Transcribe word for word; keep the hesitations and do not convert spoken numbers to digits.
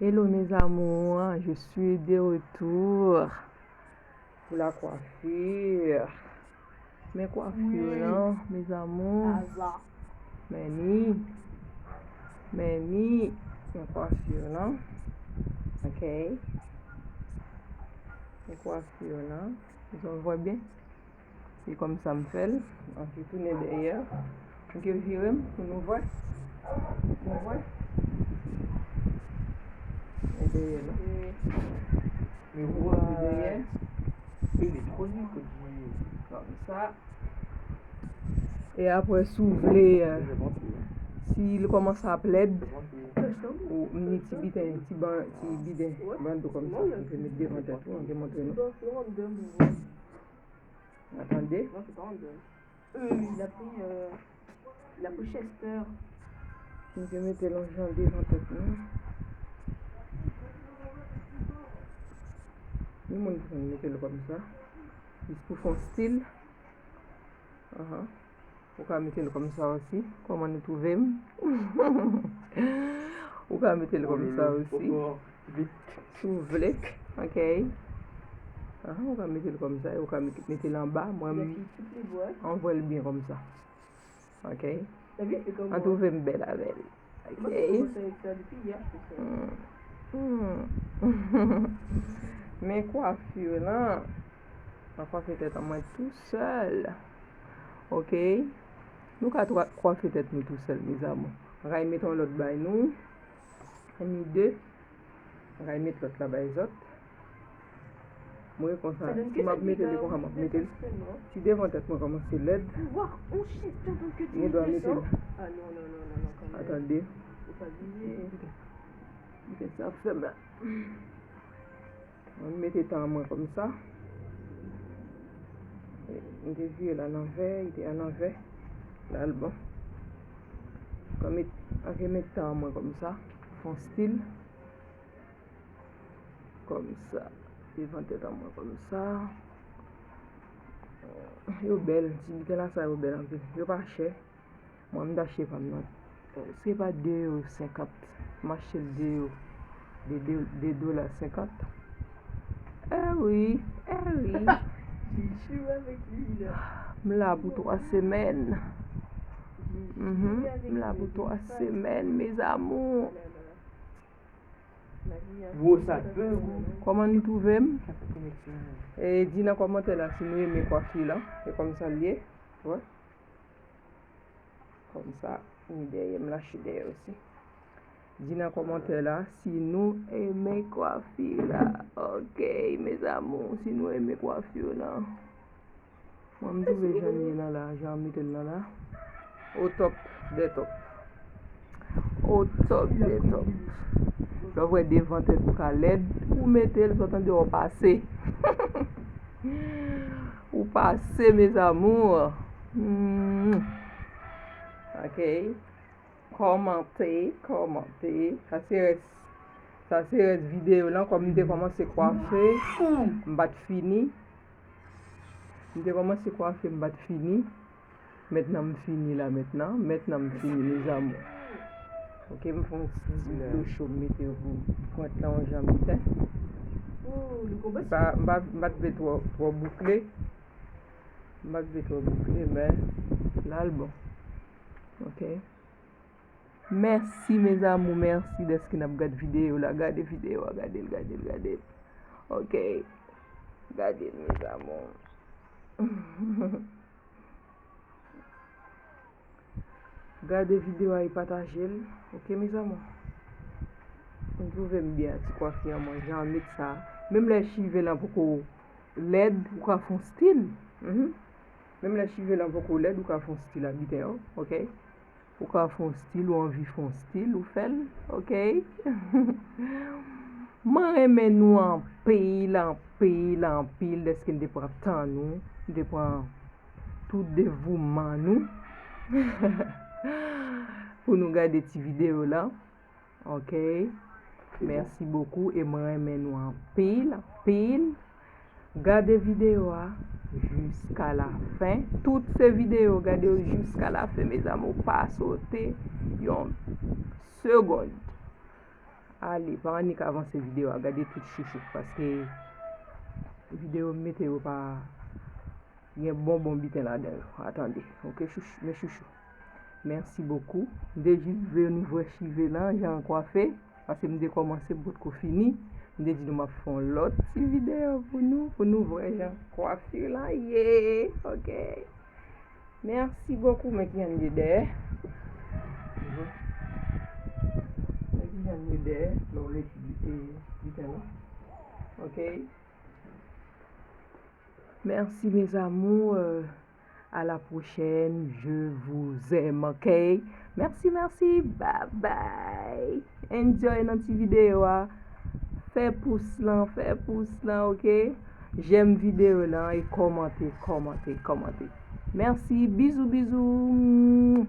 Hello mes amours, je suis de retour pour la coiffure. Men kwafir lan, mes amours. Aza. Men ni. Men ni. Men kwafir lan. Ok. Men kwafir lan. Zòt wè byen? Se kòmsa m fè l. Ann tounen dèyè. Ann vire m pou nou wè. Nou wè. E dèyè la. Men wè. Dèyè. Elektwonik, ou di. Kòmsa. E apre, si w vle, euh, si l kòmanse ap lèd, ou ni ti biten, ti ban, ti biden bando kòmsa, ou te met devan tèt ou, an te montre nou. Tande? Non, se pa Wonder. Euh, il a pris, euh, il a pris Chester. Nou te mete l yon jan devan tèt nou. Ni moun ki konn mete l kòmsa. Jis pou fè yon stil. Ahan. Ou ka mete l kòmsa osi. Kòman nou twouve m? Ou ka mete l kòmsa osi. Si w vle. Ok. Ahan, ou ka mete l kòmsa, ou ka mete, mete l anba. Mwen, m, an vwè l byen kòmsa. Ok. An twouve m bèl avè l. Ok. Hmm. Hmm. Men kwafir lan. Mwen kwafe tèt an mwen tou sèl. Ok. Nou ka twa-, kwafe tèt nou tou sèl, mes amours. Mwen ka mete yon lòt bay nou. Ni de. Mwen ka met lòt la bay zòt. Mwen konsa, si m ap mete l, e konsa m ap mete l. Si devan tèt mwen kòmanse lèd, mwen dwa mete l. Atande. Kite sa ap fè m la. Mwen mete tan mwen kòmsa. Mwen te vire l ananvè, li te ananvè. La l bon. Mwen met, mwen met tan mwen kòmsa. Fè yon stil. Kòmsa. Devan tèt an mwen kòmsa. Yo bèl. Ti biten la sa yo bèl anpil. Yo pa chè. Mwen, m t achte pa m nan. Se pa de euro senkant. M achte l de euro. De, de, de dola senkant. Eh wi, eh wi. M la pou twa semèn. Mhm. M la pou twa semèn, mes amours. Kòman nou twouve m? E, di nan kòmantè la si nou renmen kwafi lan. E kòmsa l ye. Wè. Kòmsa, ni dèyè m, lache dèyè osi. Di nan kòmantè la si nou renmen kwafi la. Ok, mes amours, si nou renmen kwafi lan. Mwen, m twouve jan l ye nan la, jan m mete l nan la. Au top des tops. Au top des tops. Lè w wè devan tèt ou ka lèd, ou mete l, sa w tande, w pase. Ou pase, mes amours. Hmm. Ok. Kòmante, kòmante. Sa se rès, sa se rès videyo lan, kòm m te kòmanse kwafe, m pa t fini. M te kòmanse kwafe, m pa t fini. Mentnan m fini la, mentnan, mentnan m fini, mes amours. Ok, m fè yon ti dlo cho, m mete yo pou pwent lan yon jan biten. M pa, m pa, m pa t vle twò, twò boukle. M pa t vle twò boukle, men la l bon. Ok. Mèsi, mes amours, mèsi dèske n ap gad videyo la. Gade videyo a, gade l, gade l, gade l. Ok. Gade l, mes amours. Gade videyo a e pataje l. Ok, mes amours. M twouve m byen ak ti kwafi an mwen, jan m met sa. Menm lè chive lan poko lèd, ou ka fè yon stil. Mhm. Menm lè chive lan poko lèd, ou ka fè yon stil ak biten yo, ok? Ou ka fè yon stil, ou anvi fè yon stil, ou fè l, ok? Mwen renmen nou anpil, anpil, anpil, dèske n te pran tan nou, n te pran tout devouman nou pou nou gade ti videyo la. Ok. Mèsi bokou e mwen renmen nou anpil, anpil. Gade videyo a jiska la fen. Tout se videyo, gade yo jiska la fen, mes amours. Pa sote yon segonn. Ale, pa annik avanse videyo a, gade tout chouchou, paske videyo m mete yo pa gen bon bon biten ladan yo. Atande, oke chouchou, men chouchou. Merci beaucoup. M te jis vle nou vwè chive lan, jan l kwafe, paske m te kòmanse, m potko fini. M te di nou m ap fè yon lòt ti videyo pou nou, pou nou vwè jan kwafi lan ye, oke. Merci beaucoup, men ki jan l ye dèyè. Men ki jan l ye dèyè, lè w lè ti biten lan. Oke. Merci mes amours, euh, à la prochaine, je vous aime, ok? Merci, merci, bye bye. Enjoy nan ti videyo a. Fè pous lan, fè pous lan, oke? J'aime videyo lan e kòmante, kòmante, kòmante. Merci, bizou, bizou.